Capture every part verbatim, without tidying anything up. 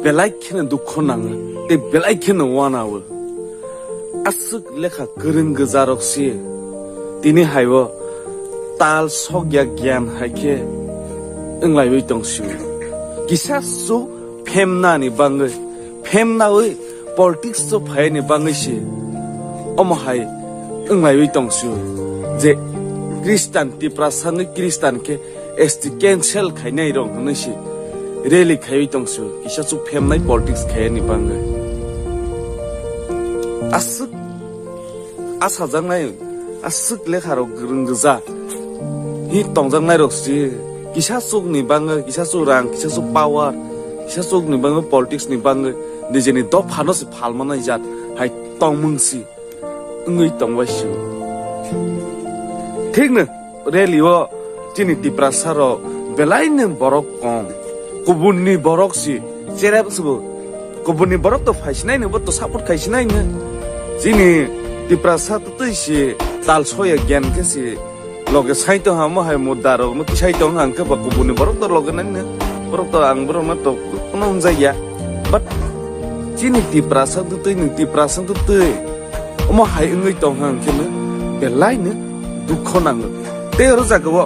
Belai kheno dukho nango, tei belai kheno wanawo. Aswk lekha kwrwng gwjarok se tini haibo tal sokya gyan hai khe wnglaiwi tongsio. Kisa chuk phemnani bangwi, phemnawi politics o phaini bangwi se omo hai wnglaiwi tongsio je Khristan Tiprasa ni Khristan khe S T cancel khainai rok hwnwi se rally khaiwi tongsio, kisa chuk phemnai politics khaiyani bangwi. Aswk asajaknai, aswk lekharok kwrwng gwja hi tongjaknairok si kisa chukni bangwi, kisa chuk rang, kisa chuk power, kisa chukni bangwi, politics ni bangwi nijini dophano se phalmanai jat hai tongmung si wngwi tongbai sio. Thikno rally o chini Tiprasa rok belaino borok kom. Kubunni borok si cherep sibo. Kubunni borok to phaisinai no, bo to support khaisinai no. Chini Tiprasa to twi si tal soya gyan khe si loge sai to hamo hai mudda rok no tisai tong hang khe ba kubunni borok to loge nai no. Borok to ang borok no to kuno hwnjak ya. But chini Tiprasa to twi, nwng Tiprasa to twi. Omo hai wngwi tong hang khe no belaino dukho nango. Tei oro jaga o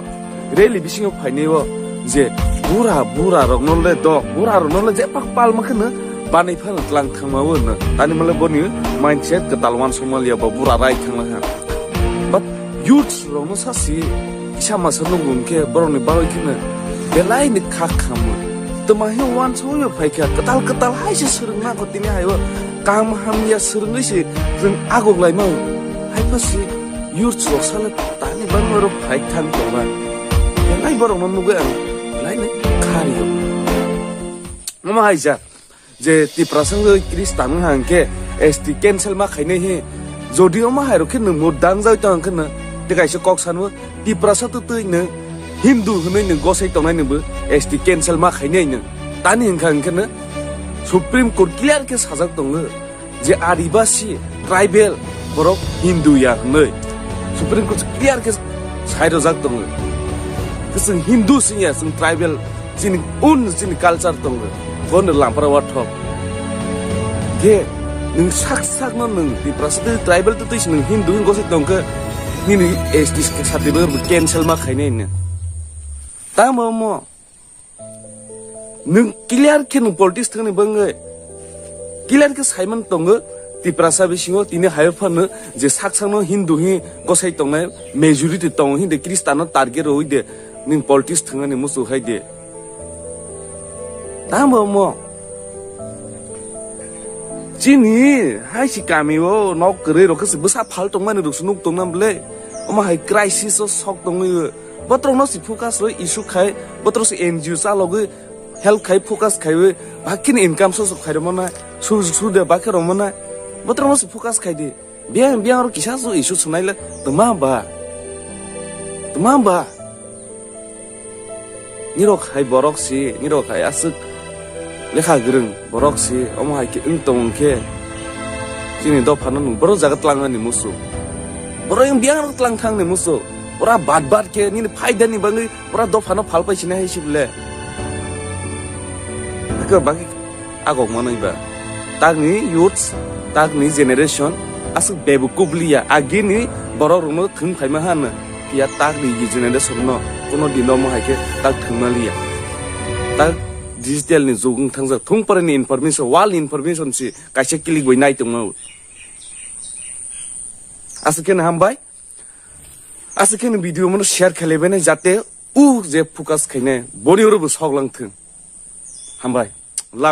rally bisingo phainai o je bura bura rok no le do, bura rok no le je pak pal ma khe no banai phano tlang thangma o no. Tani male boni mindset kwtal wansukma liya ba bura rai thangla ha. But youths rok no sa si kisa masa nugo hwnkhe borok ni bagwi khe no belaino kha khamu. Twma hi wansugwi phai kha, kwtal kwtal hai se swrwngna kho tini hai o kam hamya swrwngwi se chwng agok lai ma o. Hai pha si youths rok sale tani bangma rok phai thang tong ba. Belai borok no nugwi ang belai ni kha rio. Omo hai ja je Tiprasa wngwi Khristan wng hang khe S T cancel ma khainai hi. Jodi omo hai rok khe nwng mudda wng jagwi tong hang khe no tei kaisa kok sanwo Tiprasa to twi nwng Hindu hwnwi nwng gosai tongnai nwngbo S T cancel ma khainai nwng. Tani hwnkha hwnkhe no Supreme Court clear khe sajak tongo je Adibasi tribal borok Hindu ya hwnwi. Supreme Court clear khe sai rojak tongo. Khe chwng Hindu sing ya, chwng tribal, chini un, chini culture tongo. Bono lampara wathok. Khe nwng sak sak no nwng Tiprasa tei tribal tei twi se nwng Hindu wng gosai tong khe nini S T certificate bo cancel ma khainai no. Tamo mo nwng clear khe nwng politics thangni bangwi clear khe saiman tongo Tiprasa bisingo tini hai phano je sak sakno Hindu hi gosai tongnai majority tongo hindi Khristan no target rwi de nwng politics thangani musu hai de. Tamo mo chini hai si kami o nok kwrwi rok khe bwsa phal tongmani rok se nuk tongna bwle omo hai crisis o sok tongwi. Botrok no si focus rwi issue khai, botrok si N G O chalogwi help khai, focus khaiwi, bakhini income source khai rwmana, su su de bakhe rwmana, botrok no si focus khai di. Biyang biyang oro kisa su issue swnai le, tma ba? Tma ba? Nirok hai borok si, nirok hai aswk lekha gwrwng borok si, omo hai khe wng tong khe chini dophano nwng borok jaga tlang ani musu. Borok yang biyang rok tlang thang ni musu. Pura bad bad khe nini phaida ni bangwi pura dophano phal pai sini hai si bole. Hakhe bagi agok manwi ba. Takni youths, takni generation aswk bebukub liya. Agini borok rokno thwng phaima hano. Phiya takni generation no kuno dino mo hai khe tak thwngma liya. Tak digital ni jug wng thangjak. Thung pore ni information, world information si kaisa click bai nai tongma. Aswk khe hambai. Aswk khe video mono share khlai bai nai jate u je focus khainai boni oro bo sok lang thwng. Hambai. Love you.